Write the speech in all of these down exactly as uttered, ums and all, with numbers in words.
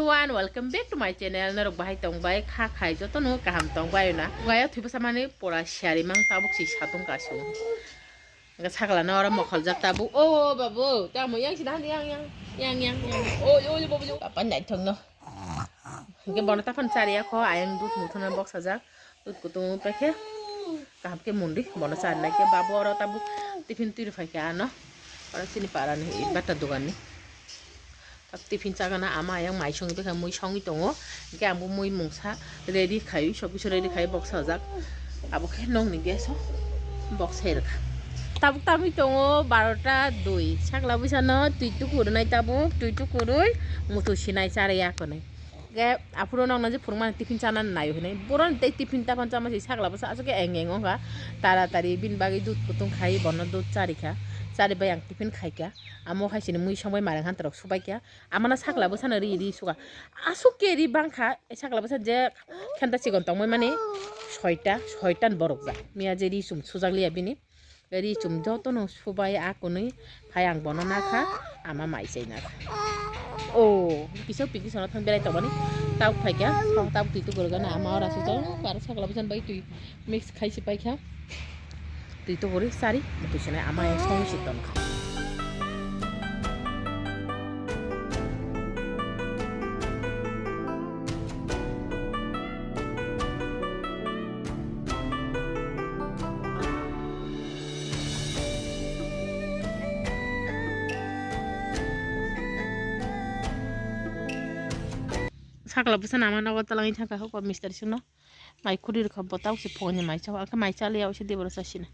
One, welcome back to my channel. Norok bahai tong bai, kha khai, joto no kaham tong bai na. Gaya thwi bwsa mani pora siari mang tabuk si satung kasu. Ga sakla no oro mokhol jak tabuk. O babu, tamo yang sida yang yang yang yang yang. O yo yo babu yo. Apa nai thong no. Hingke bono tapan chari ya kho, ayang dut muthuna box ajak. Dut kutung paikhe. Kaham khe mundi bono chari nai khe babu oro tabuk tiffin twi rw phaikha ano. Oro chini parani bata doganni. Tiffin chagana ama ayang mai songwi bekha mui songwi tongo. Hingke ang bo mui mungsa ready khai, sob kisu ready khai box sajak. Abo khe nokni gas o box hai rwkha. Tabuk tamwi tongo barota dui. Sakla bwsano twi tukurunai tabuk, twi tukurui mutu sinai charwi akonwi. Hingke aphuru nokna je phurungmani tiffin chanani naio hinwi. Boroni tei tiffin tapan chama se sakla bwsa aswk khe eng eng wngkha. Tara tari bini bagwi dut kutung khai bono dut charikha. Chari bai ang tiffin khaikha. Amo hai sini mui songbai marang han torok subaikha. Amana sakla bwsano ri ri suka. Aswk khe ri bangkha, sakla bwsa je khenta chikon tongmani mani soita, soita ni borok ja. Miya je ri chum sujak liya bini. Ri chum joto no subai a kunui phai ang bono nakha, ama mai chai nakha. O, kisa piki sono thang belai tongmani. Tabuk phaikha, tabuk twi tukurgana ama ora sujak, aro sakla bwsani bai twi. Mix khai si paikha. Twi tuguri sari, twi sinai ama yang song si tongkha. Sakla bwsa nama nogo talangwi thangkha hokba mister sino. Mai khuri rwkha bo tabuk se phone ni mai chao, ang khe mai cha liya, oise debra cha sina.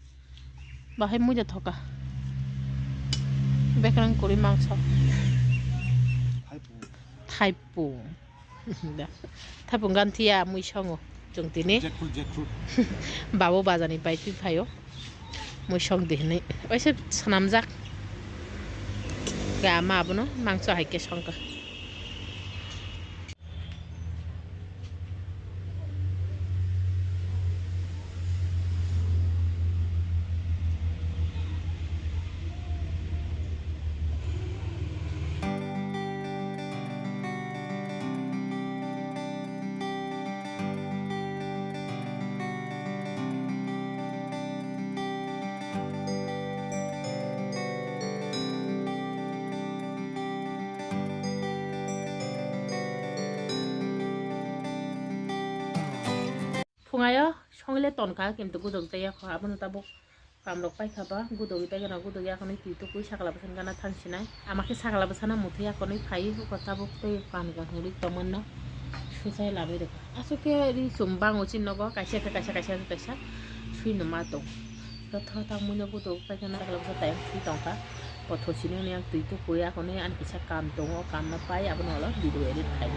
Bahai muida thoka. Bekrang kwrwi mangso. Thaipung. Thaipung. Da. Thaipung gan thiya mui songo. Chwng tini. Jackfruit, jackfruit. Babo bazar ni bai twi phaio. Mui song di hinui. Oise swnamjak. Ga ma abono mangso hai khe songkha. Phungayo songile tonkha, kintu gudok jaya kho, abono tabuk kamrok paikha ba, gudogwi paikha na, gudogwi akhonwi twi tukui sakla bwsani gana thang sinai. Ama khe sakla bwsano muthwi akhonwi phai, huko tabuk tei kani kani rik tongmano susai labai rwkha. Aswk khe ri chum bango chini nogo, kaisa khe kaisa, kaisa khe kaisa sui no ma tong. Jotho tangmui no gudok paikha na, sakla bwsa tayang sui tongkha. Kotho sini wngya twi tukui akhonwi ani kisa kam tongo, kam no pai abono ulo video edit khai.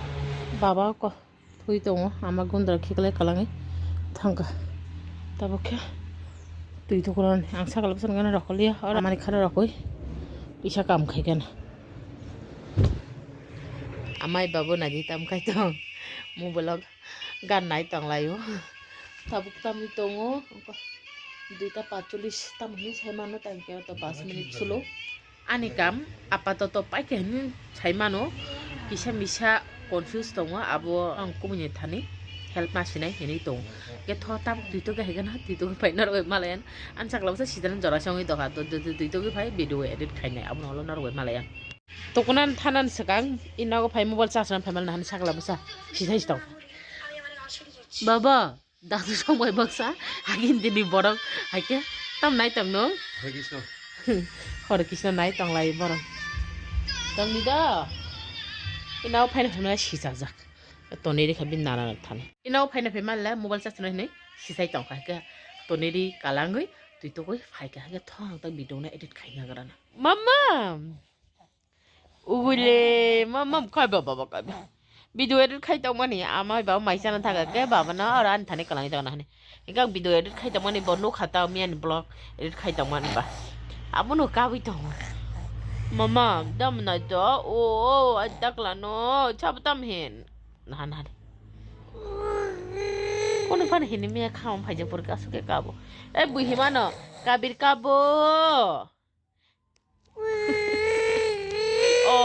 Baba ko. Twi tongo, ama gundra khiklai kalangwi thangkha. Tabuk khe twi tukurani ang sakla bwsano gana rokoliya, oro amani khana rokoi kisa kam khai gana. Amai babu nadi tam khai tong, mobile o gan nai tong laio. Tabuk tamwi tongo, duita patcholish tam hinwi sai mano, tangkhe to panch minute sulo. Ani kam apatoto paikha hinwi sai mano, kisa misa confuse tongo, abo ang kubuni thani help ma sinai hinwi tongo. Khe tho tabuk twi tugwi hai gana, twi tugwi phai norok bai malayan. Ani sakla bwsa sidan jora se wngwi dokha, twi tugwi phai video edit khainai, abono ulo norok bai malayan. Tukuna thanan swkang, i nogo phai mobile charge rwna phai mano hani sakla bwsa sithai tong. Baba. Dasu songbai baksa, hagin dini borok, haike, tam nai tong no? Hare Krishna. Hare Krishna nai tong lai borok. Tong ni do? Inao phaina phaima sisajak. Toni rekha bin nana thani. Inao phaina phaima le mobile charge nai hinui sisai tong kha, haike. Toni ri kalangwi, twi tugui, phaika, haike, thong ta video na edit khaina grana. Mama! Ugule, mama, kai ba, baba, kai ba. Video edit khai tongmani, amai baba mai chana thaga ke, baba na, ora ani thani kalangwi tongna hani. Engkang video edit khai tongmani, bo nukha ta, miani vlog edit khai tongmani ba. Abono kabui tongo. Mama, dam nai to, o, o, ai takla no, chab tam hin. Nahan hani. Kono fan hini miya kham phaija pur kasu ke kabo. E buhi mano, kabir kabo. O, o,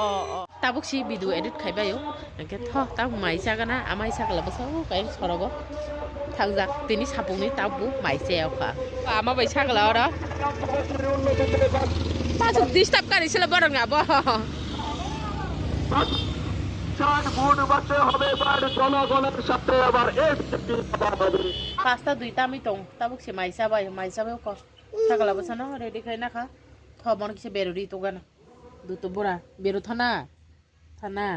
o, o. Tabuk si video edit khaibaio. Hwnkhe tho, tabuk mai chagana, amai sakla bwsa o kaisa sorogo thangjak. Tini sapungni tabuk mai chayakha. Ama bai sakla oro. Masuk disturb kari sila borok na bo. চার ভোট বাড়তে হবে এবার জনগণের সাথে আবার এসএসপি হবে। Pasta dui tamwi tong, tabuk se mai chabai, mai chabai ko. Sakla bwsano ready khai nakha. Tho, bono kisa beruri togana. Duto bura, beru thana. Thana.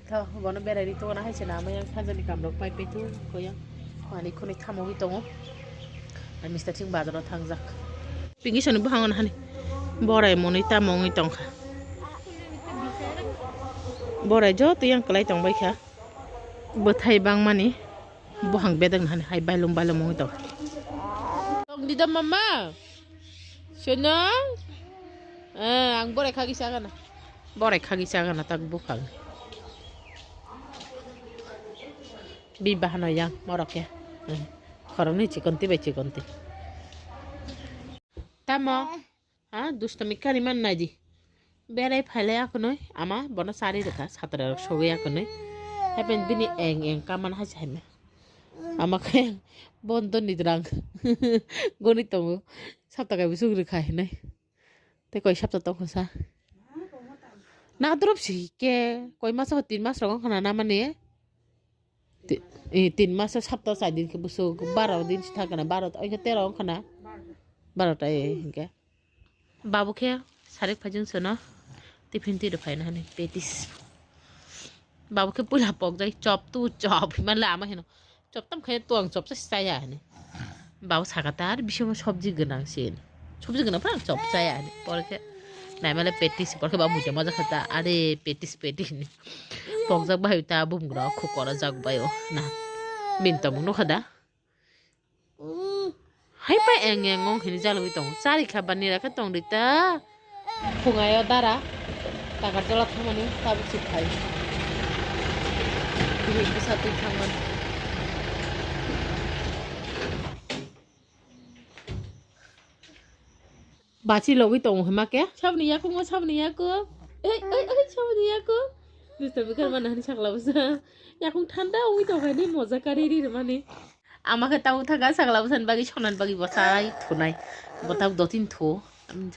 Tho, bono berai ri tongna hai se na, amai yang sanjani kamrok pai pai tu koyang. Mani khunui thamogwi tongo. Ai mister sing bazaro thangjak. Pingi soni buhango na hani. Borai monui tamo wngwi tongkha. Borai joto yang kwlai tongbai kha. Bwthai bangmani. Buhang bedek nani hai bailung bailung mungwi tong. Tong dida mama. Sono. Eh, ang borai khagi sagana. Borai khagi sagana tak buphang. Bi bahano yang morok ya. Eh, khoroknwi chikonti bai chikonti. Tamo. Ha, dustomi kari man naidi. Berai phailai akunoi, ama bono chari rwkha, satra rok sogwi akunoi. Hapen bini eng eng kaman hai se haima. Ama khe bondo ni drang. Goni tongo. Sapta kai busuk rwkha hinai. Tei koi sapta tongkha sa. Na drop si ke koi masa tin mas rok wngkha na mani. Ti-, eh, tin maso sapta char din khe busuk, baro din se thangkha na, baro ta, oikhe tero wngkha na? Baro ta, eh, hinkhe. Babu khe sarik phaijwng sono tiffin twi rw phaina hwnwi petis. Babu khe puila pokjai chop tu chop, himanle ama hino, "Chop tam khe to ang chop sa chaya," hwnwi. Babu saka ta, "Ar bisingo sobji gwnang se." Sobji gwnang phano ang chop chaya hinwi. Pore khe naimale petis, pore khe ba muja maja khe ta, "Are petis, petis," hinwi. Pokjak bai ta bumgra khukora jak bai o na. Bini tongmung nukha da? Hai pa eng eng ong hinwi jalogwi tongo. Chari kha ba nira khe tong ri ta. Phungai o dara. Takarjala thangmani tabuk si phai. Bihik bwsa twi thangmani. Bachi logwi tongo hima khe. Saboni yakung o, saboni yakung. Ei, ei, ei, saboni yakung. Dusta bwkar mana hani sakla bwsa. Yakung thanda ongwi tongkha ni moja kari ri rwmani. Ama khe tabuk thangkha sakla bwsani bagwi sonani bagwi bwsai thunai. Bo tabuk dotini thu.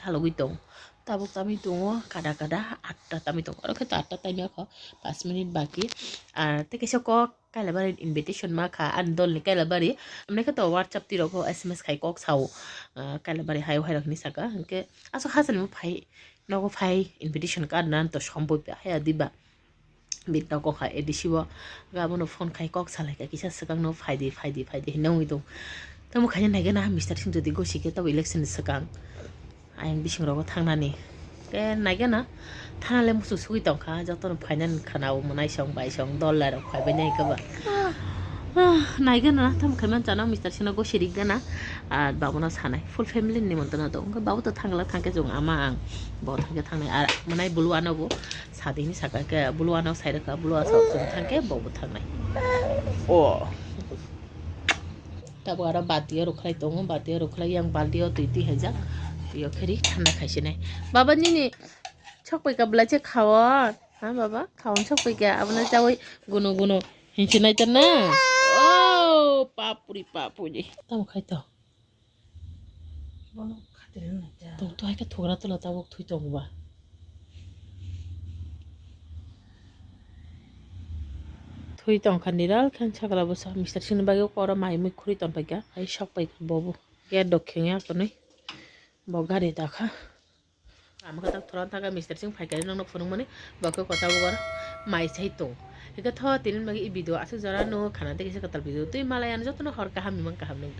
Salogwi tongo. Tabuk tamwi tongo kada kada atta tamwi tongo. Oro khe to atta tamya kho. Pas minute baki. Ar tei kaisa kok Kailabari invitation ma kha, ani dolni Kailabari. Amni khe to WhatsApp twi rok S M S khai kok sao, ah, Kailabari hai o hai rok hinwi saka. Hinkhe aswk hasalni phai, nogo phai invitation card nan to sompoi pya haya diba. Bini nogo kha A D C o. Abono phone khai kok salai kha kisa swkang no phaidi, phaidi, phaidi hinwi wngwi tong. Tamo khaina naigana Mister Singh jodi gosi khe tabo election ni swkang. Ayang bising rogo thangnani. Ke naigana thana le musu sugui tongkha, jotono phainani khana o mwnai song bai song dol lai rok phaibai nai khe ba. Ah, naigana tham khaiman chana Mister Singh no gosi rik gana. Ah, babono sanai full family ni montana to. Wngkha babo to thangla thangkhe jong ama ang bo thangkhe thangnai. Ar mwnai bulu ano bo sadini saka khe bulu ano sai rwkha, bulu asa jong thangkhe bo bo thangnai. O. Tabuk aro bati o rwkhlai tongo, bati o rwkhlai yang balti o twi twi haijak. Twi o kheri thanda khaisinai. Baba nini sok pai ka bwlai se khaon. Ha baba, khaon sok pai ka, abono chaui gunu gunu hinsinai ta na. Oh, papuri papuri. Tamo khai to. Bono khatirwi nai ta. Tong to hai khe thugra tola tabuk thui tongo ba. Thui tongkha niral khe sakla bwsa Mister Singh ni bagwi oro mai mui khuri tongpaikha, hai sok paikha bobo. Gate rok khengya tonwi bo gari dakha. Ama khe tak thoran thangkha Mister Singh phaikha nokno phunukmani, bo khe kota bo mai chai tongo. Hingkhe tho tini bagwi i video aswk jora no khana tei kisa kwtal video twi malai ano jotono hor kaham mimang kaham nung.